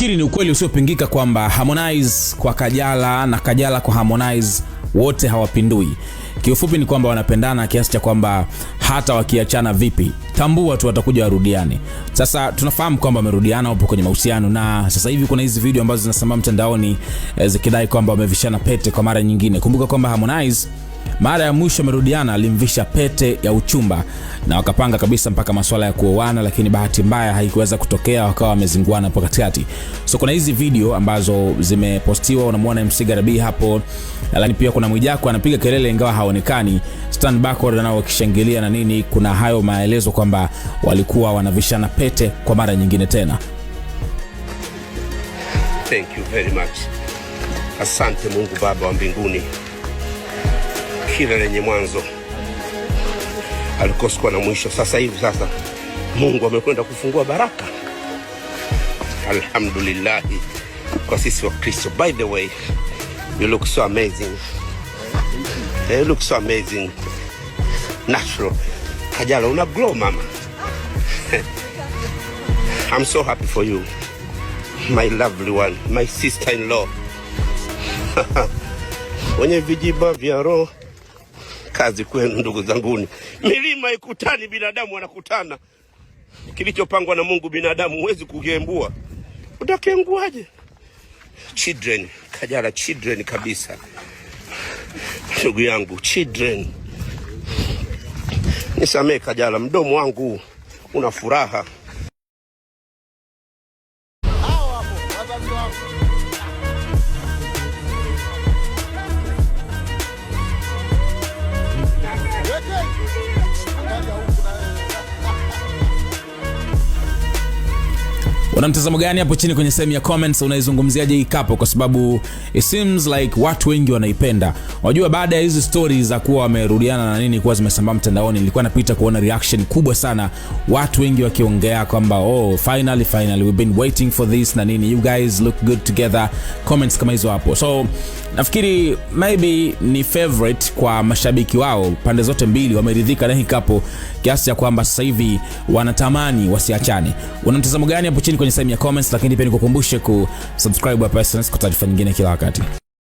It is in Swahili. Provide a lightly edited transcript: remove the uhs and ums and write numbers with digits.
Nafikiri ni ukweli usiopingika kwamba Harmonize kwa Kajala na Kajala kwa Harmonize wote hawapindui. Kiufupi ni kwamba wanapendana kiasi cha kwamba hata wakiachana vipi, tambua tu watakuja warudiane. Sasa tunafahamu kwamba wamerudiana, wapo kwenye mahusiano, na sasa hivi kuna hizi video ambazo zinasambaa mtandaoni zikidai kwamba wamevishana pete kwa mara nyingine. Kumbuka kwamba Harmonize mara ya mwisho amerudiana alimvisha pete ya uchumba na wakapanga kabisa mpaka masuala ya kuoana, lakini bahati mbaya haikuweza kutokea, wakawa wamezinguana hapo katikati. So kuna hizi video ambazo zimepostiwa, unamwona MC Garabi hapo, lakini pia kuna Mwijaku anapiga kelele ingawa haonekani, Stand Backward nao wakishangilia na nini. Kuna hayo maelezo kwamba walikuwa wanavishana pete kwa mara nyingine tena. Thank you very much. Asante Mungu Baba wa mbinguni, kila lenye mwanzo halikosi kuwa na mwisho. Sasa hivi sasa Mungu amekwenda kufungua baraka, alhamdulillahi kwa sisi wa Kristo. By the way, you look so amazing. You look so amazing. Natural. Kajala, una glow, mama. I'm so happy for you, my lovely one, my sister-in-law. Wenye vijiba vya roho, kazi kwenu ndugu zanguni. Milima haikutani, binadamu wanakutana. Kilichopangwa na Mungu binadamu huwezi kukiembua. Utakienguaje? Children, Kajala children kabisa, ndugu yangu children. Nisamee Kajala, mdomo wangu una furaha. Hao hapo wazazi wangu. Weke. Angalia huku na wewe. Una mtazamo gani hapo chini kwenye sehemu ya comments? Unaizungumziaje hii couple? Kwa sababu it seems like watu wengi wanaipenda. Unajua, baada ya hizi stories za kuwa wamerudiana na nini kuwa zimesambaa mtandaoni, nilikuwa napita kuona reaction kubwa sana, watu wengi wakiongea kwamba "Oh, finally, finally, we've been waiting for this" na nini, "You guys look good together", comments kama hizo hapo. So nafikiri maybe ni favorite kwa mashabiki wao, pande zote mbili wameridhika na hii couple kiasi cha kwamba sasa hivi wanatamani wasiachane. Una mtazamo gani hapo chini kwenye sehemu ya comments? Lakini pia nikukumbushe kusubscribe hapa SnS kwa taarifa nyingine kila wakati.